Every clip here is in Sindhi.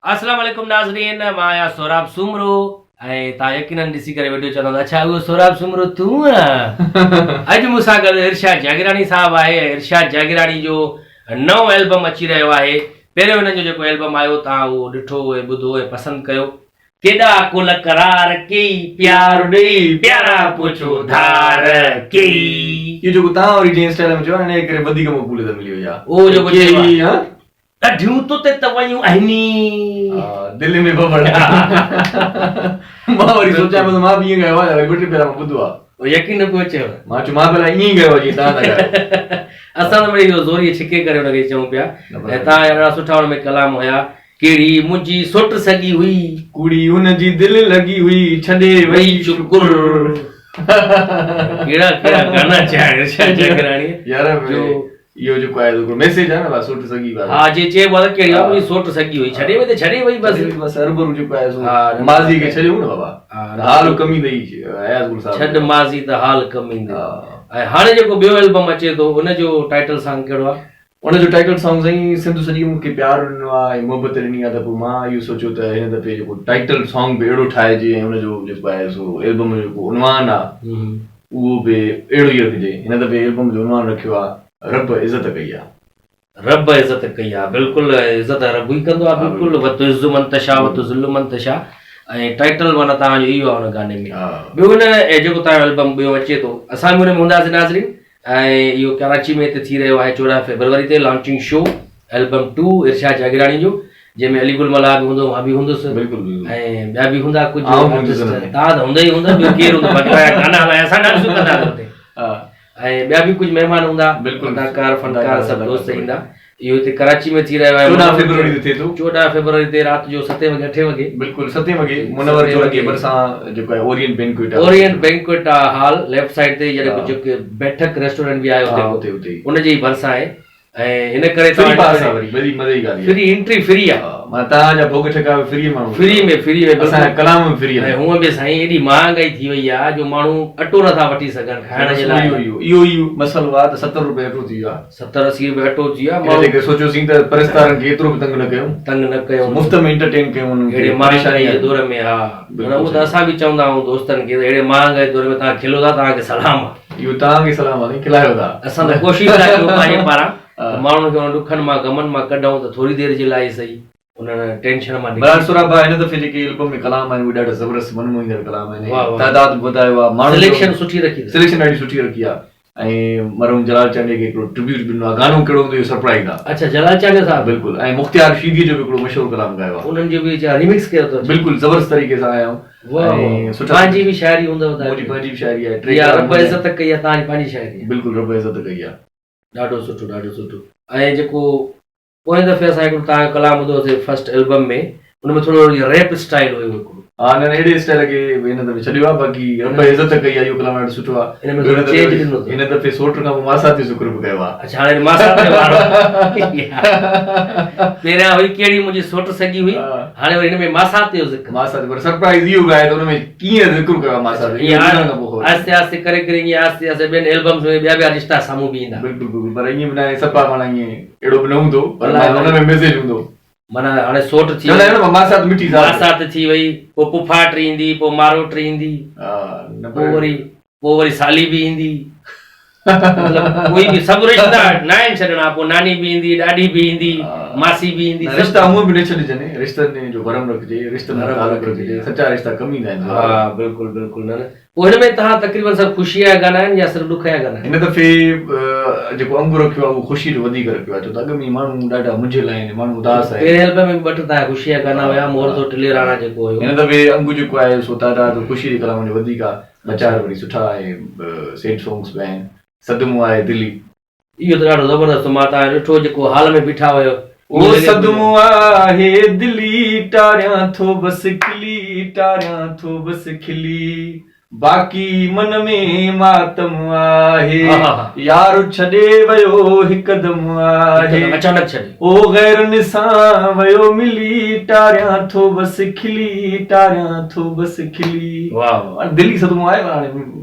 اسلام عليڪم ناظرين مان آهيان سهراب سومرو ۽ تان يقينن ڏسي ڪري وڊيو چوندا هوندا اڇا اهو سهراب سومرو تون اڄ مون سان گڏ ارشاد جاگيراڻي صاحب آهي ۽ ارشاد جاگيراڻي جو نئون البم اچي رهيو آهي پهريون هنن جو جيڪو البم آيو تان اهو ڏٺو ۽ ٻڌو ۽ پسند ڪيو ڪيڏا ڪل قرار ڪيئي پيار ڏئي پيارا پوڇو ڌار ڪيئي. اهو جيڪو تان وري جنهن اسٽائل ۾ چيو آهي نه انهيء ڪري وڌيڪ مقبوليت ملي وئي آهي. اهو جيڪو چيو آهي. ڏڍيون تو تي ته ويون آهني. دل ۾ ڀڀڙ. مان وري سوچيان پيو ته مان به ائين ڳايو آهي وري ٻه ٽي ڀيرا مان ٻڌو آهي. يقين نه پيو اچيو. مان چيو مان ڀلا ائين ئي ڳايو آهي جيئن تان ٿا ڳايو. اسان ته مڙئي اهو زوريء ڇڪي ڪري ان کي چئون پيا ۽ تان جا ڏاڍا سٺا ان ۾ ڪلام هيا. ڪهڙي منهنجي سوٽ سڳي هئي. ڪوڙي هن جي دل لڳي هئي ڇڏي وئي شڪر. ڪهڙا ڪهڙا گانا چيا ارشاد جاگيراڻي يار جو اهو جيڪو آهي هڪڙو ميسيج آهي نه ڀا سوٽ سڳي وارو. ها جي چئبو آهي ته ڪهڙي آهي منهنجي سوٽ سڳي هئي ڇڏي وئي ته ڇڏي وئي بس. ڇڏي وئي بس هرڀرو جيڪو آهي سو ماضي کي ڇڏيو نه بابا حال ڪم ايندئي اياز گل صاحب. ڇڏ ماضي ته حال ڪم ايندئي. ۽ هاڻي جيڪو ٻيو البم اچي ٿو ان جو ٽائيٽل سانگ ڪهڙو آهي؟ ان جو ٽائيٽل سانگ سائين سنڌ سڄي مون کي پيار ڏنو آ ۽ محبت ڏني آ ته پوء مان اهو سوچيو ته هن دفعي جيڪو ٽائيٽل سانگ به اهڙو ٺاهجي ۽ ان جو جيڪو آهي سو البم جو جيڪو عنوان آ اهو به اهڙو ئي رکجي هن دفعي البم جو عنوان رکيو آ رب عزت ڪئي آ. رب عزت ڪئي آ بلڪل عزت رب ئي ڪندو آ بلڪل وتعز من تشاء وتذل من تشاء ۽ ٽائيٽل معنيٰ توهان جو اهو آ ان گاني ۾ ٻيو هن جيڪو توهان جو البم ٻيو اچي ٿو اسان به ان ۾ هونداسين ناظرين ۽ اهو ڪراچي ۾ هتي ٿي رهيو آهي 14 فيبروري تي launching show album two Irshad Jagirani جو جنهن ۾ علي گل ملاح به هوندو مان به هوندس بلڪل بلڪل ۽ ٻيا به هوندا ڪجهه آرٽسٽ تان ته هوندا ئي هوندا ٻيو ڪير هوندو باقي تان گانا هلايا اسان ڊانسون ڪنداسين اتي ۽ ٻيا به ڪجهه مهمان هوندا بلڪل اداڪار فنڪار سڀ دوست ايندا اهو هتي ڪراچي ۾ ٿي رهيو آهي 14 فيبروري تي ٿئي ٿو. 14 فيبروري تي رات جو ستين وڳي اٺين وڳي. بلڪل ستين وڳي منور چورنگي جي ڀرسان جيڪو آهي Orient banquet hall. Orient banquet hall left side تي جڏهن ڪجهه بيٺڪ ريسٽورنٽ به آهي اتي اتي ان جي ئي ڀرسان آهي ۽ ان ڪري فري پاس آهي وري وڏي مزي جي ڳالهه فري انٽري فري آهي معنيٰ توهان جا ڀوڳ ٺڪا به فري ماڻهو فري ۾ فري ۾ اسان جا ڪلام به فري ۽ هونء به سائين ايڏي مهانگائي ٿي وئي آهي جو ماڻهو اٽو نٿا وٺي سگهن کائڻ جي لاء اهو ئي مسئلو آهي ته 70 روپيه اٽو ٿي ويو آهي. ستر اسي روپيه اٽو ٿي ويو آهي. ان جي ڪري سوچيوسين ته پرستارن کي ايترو به تنگ نه ڪيون. تنگ نه ڪيون. مفت ۾ انٽرٽين ڪيون انهن کي. اهڙي مهانگائي جي دور ۾ ها. نه اهو ته اسان به چوندا آهيون دوستن کي ته اهڙي مهانگائي جي دور ۾ توهان کلو ٿا توهان کي سلام آهي. اهو توهان کي سلام آهي سائين کلايو ٿا. اسان ته ڪوشش ٿا ڪيون پنهنجي پاران ته ماڻهن کي انهن ڏکن مان غمن مان ڪڍون ته ٿوري دير جي لاء ئي سهي. انهن ٽينشن مان نڪري. بهرحال سهراب ڀاء هن دفعي جيڪي البم ۾ ڪلام آهن اهي ڏاڍا زبردست من موهيندڙ ڪلام آهن ۽ تعداد به وڌايو آهي ماڻهن جو سليڪشن سٺي رکي اٿس. سليڪشن ڏاڍي سٺي رکي آهي ۽ مرحوم جلال چانڊيي کي هڪڙو ٽربيوٽ به ڏنو آهي گانو ڪهڙو هوندو اهو سرپرائز آهي. اڇا جلال چانڊيو صاحب. بلڪل ۽ مختيار شيدي جو به هڪڙو مشهور ڪلام ڳايو آهي. انهن جو به ريمڪس ڪيو اٿس. بلڪل زبردست طريقي سان آيا واه ۽ سٺا پنهنجي به شاعري هوندو ته منهنجي پنهنجي به شاعري آهي ٽي رب عزت ڪئي آهي توهان جي پنهنجي شاعري آهي. بلڪل رب عزت ڪئي آهي. ڏاڍو سٺو ڏاڍو سٺو ۽ جيڪو پوئين دفعي اسان هڪڙو توهان جو ڪلام ٻڌو هوسي فرسٽ البم ۾ ان ۾ ٿورو ريپ اسٽائيل هيو هڪڙو. ها نه نه اهڙي اسٽائيل کي هن دفعي ڇڏيو آهي باقي رب عزت ڪئي آهي اهو ڪلام ڏاڍو سٺو آهي. ان ۾ ٿورو چينج ڏنو اٿس. هن دفعي سوٽ کان پوء ماسات جو ذڪر به ڪيو آهي. اڇا هاڻي ماسات جو وارو پهريان هئي ڪهڙي منهنجي سوٽ سڳي هئي هاڻي وري هن ۾ ماسات جو ذڪر. ماسات پر سرپرائز اهو به آهي ته ان ۾ ڪيئن ذڪر ڪيو آهي ماسات جو اهو ٻڌڻ کان پوء خبر آهستي آهستي ڪري ڪري ائين آهستي آهستي ٻين البمز ۾ ٻيا ٻيا رشتا سامهون به ايندا. بلڪل بلڪل پر ائين به ناهي صفا معنيٰ ائين اهڙو به نه هوندو پر معنيٰ ان ۾ ميسيج هوندو. معنيٰ هاڻي سوٽ ٿي وئي. چوندا آهن نه ماسات مٺي ذات. ماسات ٿي وئي، پوء پڦاٽ ايندي، پوء ماروٽ ايندي، پوء وري پوء وري سالي به ايندي. مطلب ڪوئي به سڀ رشتا ناهن ڇڏڻا، پوء ناني به ايندي، ڏاڏي به ايندي، ماسي به ايندي. رشتا هونء به نه ڇڏجن، رشتن جو ڀرم رکجي، رشتن سان تعلق رکجي، سچا رشتا ڪم ايندا آهن. ها بلڪل بلڪل نه نه پوء هن ۾ توهان تقريبن سڀ خوشيء جا گانا آهن يا صرف ڏک جا گانا آهن؟ هن دفعي جيڪو انگ رکيو آهي اهو خوشيء جو وڌيڪ رکيو آهي ڇو ته اڳ ۾ ماڻهو ڏاڍا منجهيل آهن ماڻهو اداس آهن. پهرين البم ۾ به ٻه ٽي توهان جا خوشيء جا گانا هيا مور ٿو ٽلي راڻا جيڪو هيو. هن دفعي انگ جيڪو آهي سو تعداد خوشيء جي ڪلامن جو وڌيڪ آهي ٻه چار وري سٺا ۽ سيڊ سونگس به آهن صدمو آهي دلي. اهو ته ڏاڍو زبردست مان توهان ڏٺو جيڪو هال ۾ بيٺا هيو. او صدمو آهي دلي ٽاريان ٿو بس کلي ٽاريان ٿو بس کلي باقي من ۾ ماتم آهي يار ڇڏي ويو هڪدم آهي اچانڪ ڇڏي او غيرن سان ويو ملي ٽاريان ٿو بس کلي ٽاريان ٿو بس کلي واه واه دلي صدمو آهي پر هاڻي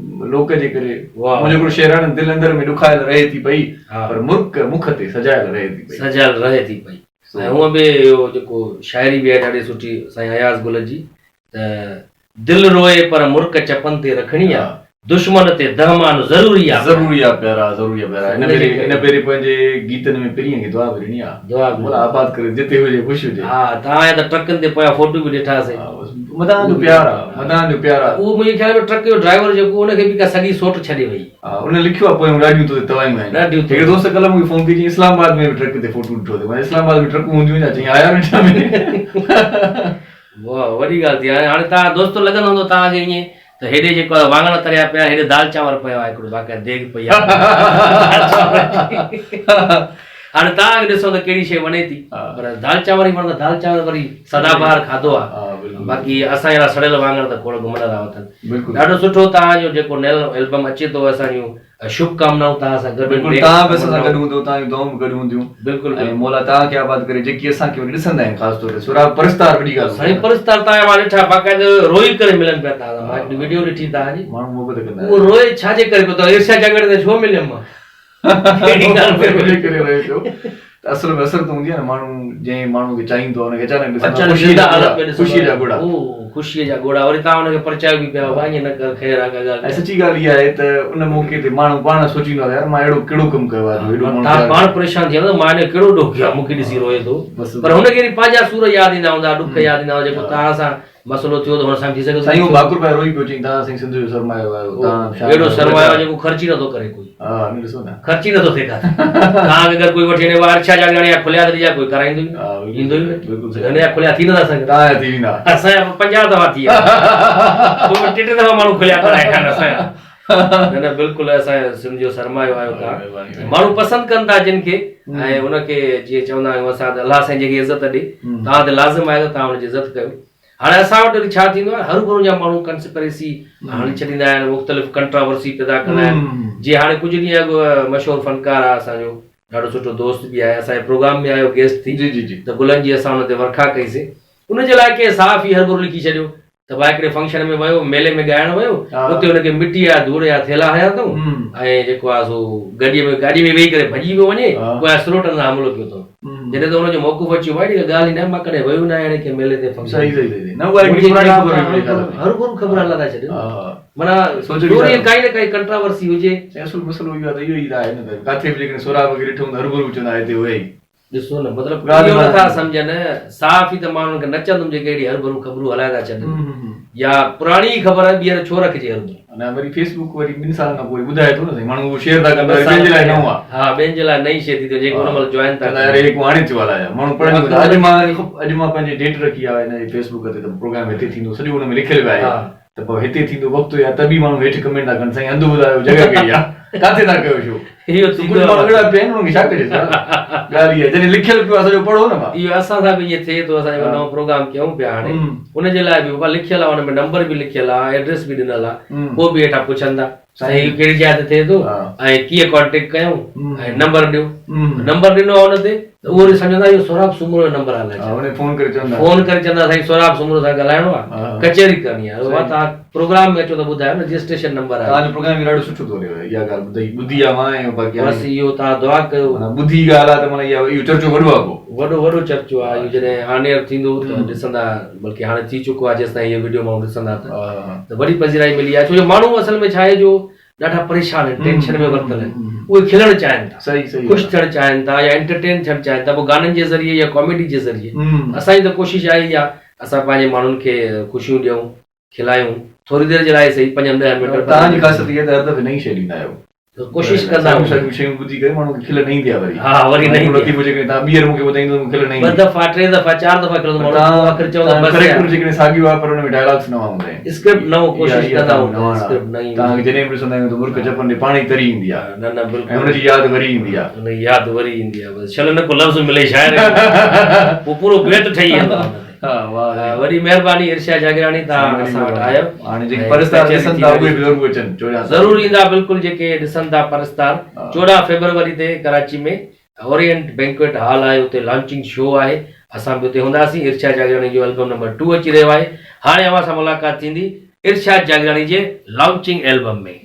لوڪ جي ڪري منهنجو هڪڙو شعر آهي نه دل اندر ۾ ڏکايل رهي ٿي پئي پر مرڪ مک تي سجايل رهي ٿي پئي سجايل رهي ٿي پئي. ۽ هونء به اهو جيڪو شاعري به آهي ڏاڍي سٺي سائين اياز گل جي ته دل روئي پر مرڪ چپن تي رکڻي آ، دشمن تي دهمان ضروري آ پيارا. ضروري آ پيارا، ضروري آ پيارا. هن ڀيري هن ڀيري پنهنجي گيتن ۾ پرينء کي دعا به ڏني آ. دعا به مولا آباد ڪري جتي هجي خوش هجي. ها توهان جا ته ٽرڪن تي پويان فوٽو به ڏٺاسين. ها بس مداحن جو پيار آ، مداحن جو پيار آ. اهو منهنجي خيال ۾ ٽرڪ جو ڊرائيور جيڪو ان کي به ڪا سڳي سوٽ ڇڏي وئي. ها ان لکيو آ پويان ڏاڍيون تو تي توايون آهن. ڏاڍيون هڪڙي دوست ڪلهه مون کي فون ڪئي چيائين اسلام آباد ۾ به ٽرڪ تي فوٽو ڏٺو اٿئي. مان اسلام آباد ۾ ٽرڪون هونديون ڇا؟ چيائين ها يار ڏٺا ۾ واهه وڏي ڳالهه ٿي هاڻي هاڻي توهان دوستو لڳندو هوندو توهان کي ائين ته هيڏي جيڪو آهي واڱڻ تريا پيا هيڏي دال چانور پيو آهي هڪڙو باقاعده ديڳ پئي آهي هاڻي توهان کي ڏسو ته ڪهڙي شيء وڻي ٿي پر دال چانور ئي وڻندا دال چانور وري سدا بهار کاڌو آهي باقي اسان جهڙا سڙيل واڱڻ ته کوڙ گهمندا ٿا وتن ڏاڍو سٺو توهان جو جيڪو نيل البم اچي ٿو اسان جون شڀ ڪامنائون توهان سان گڏ بلڪل توهان به اسان سان گڏ هوندو توهان جون دعائون به گڏ هونديون بلڪل ۽ مولا توهان کي آباد ڪري جيڪي اسان کي وري ڏسندا آهن خاص طور تي سهراب پرستار وڏي ڳالهه سائين پرستار توهان مان ڏٺا باقاعده روئي ڪري ملن پيا توهان سان مان هڪ وڊيو ڏٺي توهان جي ماڻهو محبت ڪندا آهن اهو روئي ڇا جي ڪري پيو ته ارشاد جاگيراڻي سان ڇو مليم مان ڪهڙي ڳالهه پئي روئي ڪري روئي پيو ته اصل ۾ اثر ته هوندي آهي نه ماڻهو جنهن ماڻهو کي چاهيندو آهي ان کي اچانڪ ڏسندو آهي خوشيء جا ڳوڙها خوشيء جا ڳوڙها خوشيء جا ڳوڙها وري توهان ان کي پرچايو به پيا بابا ائين نه ڪر خير آ ڪا ڳالهه ۽ سچي ڳالهه اها آهي ته ان موقعي تي ماڻهو پاڻ سوچيندو آهي يار مان اهڙو ڪهڙو ڪم ڪيو آهي جو ايڏو ماڻهو توهان پاڻ پريشان ٿي ويندا مان هن جو ڪهڙو ڏوهه ڪيو آهي مون کي ڏسي روئي ٿو پر هن کي وري پنهنجا سور ياد ايندا هوندا ڏک ياد ايندا هوندا جيڪو توهان سان مسئلو ٿيو ته هن سان به ٿي سگهي ٿو. سائين اهو باقر ڀائي روئي پيو چئين توهان سائين سنڌ جو سرمايو آهيو توهان شان اهڙو سرمايو آهي جيڪو خرچ ئي نٿو ڪري ڪوئي. ها نه ڏسو نه. خرچ ئي نٿو ٿئي ڪاٿي. توهان کي اگر ڪوئي وٺي وڃي ارشا جاگيراڻي جا کليا ته ڏجا ڪوئي ڪرائيندو ئي نه. ايندو ئي نه. بلڪل صحيح. هن جا کليا ٿي نٿا سگهن. توهان جا ٿي ويندا. اسان جا 50 دفعا ٿي ويا. پوء به ٽي ٽي دفعا ماڻهو کليا ڪرائي آيا آهن اسان جا. نه نه بلڪل اسان جو سنڌ جو سرمايو آهيو توهان. ماڻهو پسند ڪن ٿا جن کي ۽ ان کي جيئن چوندا آهيون اسان ته الله سائين جيڪي عزت ڏي توهان تي لازم آهي ته توهان ان جي عزت ڪيو. هاڻي اسان وٽ وري ڇا ٿيندو آهي هروڀرو جا ماڻهو ڪنسپريسي هڻي ڇڏيندا آهن مختلف ڪنٽراورسي پيدا ڪندا آهن جيئن هاڻي ڪجهه ڏينهن اڳ مشهور فنڪار آهي اسان جو ڏاڍو سٺو دوست به آهي اسان جي پروگرام ۾ آيو گيسٽ ٿي جي جي جي ته گلن جي اسان ان تي ورکا ڪئي سي ان جي لاء ڪنهن صحافي هرڀرو لکي ڇڏيو ته ڀاء هڪڙي فنڪشن ۾ ويو ميلي ۾ ڳائڻ ويو اتي ان کي مٽي يا ڌوڙ يا ٿيلها هنيا اٿئون ۽ جيڪو آهي سو گاڏي ۾ گاڏي ۾ ويهي ڪري ڀڄي پيو وڃي پويان سلوٽن سان حملو ڪيو اٿئون جڏهن ته ان جو موقف اچي ويو آهي اهڙي ڪا ڳالهه ئي ناهي مان ڪڏهن ويو ناهيان اهڙي ڪنهن ميلي تي فنڪشن صحيح صحيح صحيح نه اها هڪڙي پراڻي خبر هئي منهنجي خيال ۾ هروڀرو خبر هلائي ٿا ڇڏين معنيٰ ضروري ڪائي نه ڪائي ڪنٽراورسي هجي. سائين اصل مسئلو اهو آهي ته اهو ئي ته آهي نه ته ڪاٿي به جيڪڏهن سهراب کي ڏٺو هوندو هروڀرو چوندا هتي هئي ئي. ڏسو نه مطلب اهو نٿا سمجهن صحافي ته مان انهن کي نه چوندم جيڪي اهڙي هرڀرو خبرون هلائي ٿا ڇڏن يا پراڻي ئي خبر آهي ٻيهر ڇو رکجي هرڀرو. نه وري فيس بڪ وري ٻن سالن کان پوء ٻڌائي ٿو نه سائين ماڻهو اهو شيئر ٿا ڪن ته ٻين جي لاء نئون آهي. ها ٻين جي لاء نئين شيء ٿي ٿي وڃي جيڪي ان مهل جوائن ٿا ڪن. يار هي هاڻي ٿيو الائي ماڻهو پڙهن ٿا اڄ مان اڄ مان پنهنجي ڊيٽ رکي آهي هن جي فيس بڪ تي ته پروگرام هتي ٿيندو سڄو ان ۾ لکيل به آهي ته پوء هتي ٿيندو وقت يا ته به ماڻهو هيٺ ڪمينٽ ٿا ڪن سائين هنڌ ٻڌايو جڳهه ڪهڙي آهي ڪاٿي ٿا ڪيو شو اهو ٿيندو ڪجهه ماڻهو اهڙا پيا آهن انهن کي ڇا ڪجي سر ڳالهه اها جڏهن لکيل پيو آهي سڄو پڙهو نه ڀا اهو اسان سان به ائين ٿئي ٿو اسان جيڪو نئون پروگرام ڪيون پيا هاڻي ان جي لاء به بابا لکيل آهي ان ۾ نمبر به لکيل آهي ايڊريس به ڏنل آهي پوء به هيٺان پڇن ٿا سائين اهو ڪهڙي جاء تي ٿئي ٿو ۽ ڪيئن ڪانٽيڪٽ ڪيون ۽ نمبر ڏيو نمبر ڏنو آهي ان تي ته اهو وري سمجهندا اهو سهراب سومرو جو نمبر آهي الائي ڇا فون ڪري چوندا فون ڪري چوندا سائين سهراب سومرو سان ڳالهائڻو آهي ڪچهري ڪرڻي آهي بابا توهان پروگرام ۾ اچو ته ٻڌايو نه رجسٽريشن نمبر آهي توهان جو پروگرام به ڏاڍو سٺو ٿو هلي اها ڳالهه ٻڌي ٻڌي آهي مان ۽ باقي بس اهو توهان دعا ڪيو معنيٰ ٻڌي ڳالهه آهي ته معنيٰ اها اهو چرچو وڏو آهي پوء وڏو وڏو چرچو آهي اهو جڏهن آن ايئر ٿيندو ته ڏسندا بلڪه هاڻي ٿي چڪو آهي جيستائين اهو وڊيو ماڻهو ڏسندا ته ته وڏي پذيرائي ملي آهي ڇو جو ماڻهو اصل ۾ ڇا آهي جو ڏاڍا پريشان آهن ٽينشن ۾ ورتل آهن اهي کلڻ چاهين ٿا خوش ٿيڻ چاهين ٿا يا انٽرٽين ٿيڻ چاهين ٿا پوء گانن جي ذريعي يا ڪاميڊي جي ذريعي اسان جي ته ڪوشش آهي اها اسان پنهنجي ماڻهن کي خوشيون ڏيون کلايون ٿوري دير جي لاء سهي پنجن ڏهن منٽن توهان جي خاصيت اها ته هر دفعي نئين شيء ڏيندا آهيو ڪوشش ڪندا آهيون ساڳيون شيون ٻڌي ڪري ماڻهو کي کل نه ايندي آهي وري ها وري نه ايندي لطيفو جيڪڏهن توهان ٻيهر مون کي ٻڌائيندو ته مون کي کل نه ايندي ٻه دفعا ٽي دفعا چار دفعا کلندو ماڻهو آخر چوندو بس ڪريڪٽر جيڪڏهن ساڳيو آهي پر ان ۾ ڊائلاگس نوان هوندا آهن اسڪرپٽ نئون ڪوشش ڪندا آهيون اسڪرپٽ نئين توهان کي جڏهن به ڏسندا آهيون ته مرڪ چپن تي پاڻ ئي تري ايندي آهي نه نه بلڪل ۽ ان جي ياد وري ايندي آهي ان جي ياد وري ايندي آهي بس شل نه ڪو لفظ ملي شاعر کي پوء پورو بيت ٺهي ويندو آهي وڏي مهرباني ارشاد جاگيراڻي توهان اسان وٽ آيو. هاڻي جيڪي پرستار ڏسن ٿا اهي به ضرور اچن 14 ضرور ايندا بلڪل جيڪي ڏسن ٿا پرستار 14 فيبروري تي ڪراچي ۾ اورينٽ بينڪويٽ هال آهي اتي لانچنگ شو آهي اسان به اتي هونداسين ارشاد جاگيراڻي جو البم نمبر 2 اچي رهيو آهي هاڻي اوهان سان ملاقات ٿيندي ارشاد جاگيراڻي جي لانچنگ البم ۾.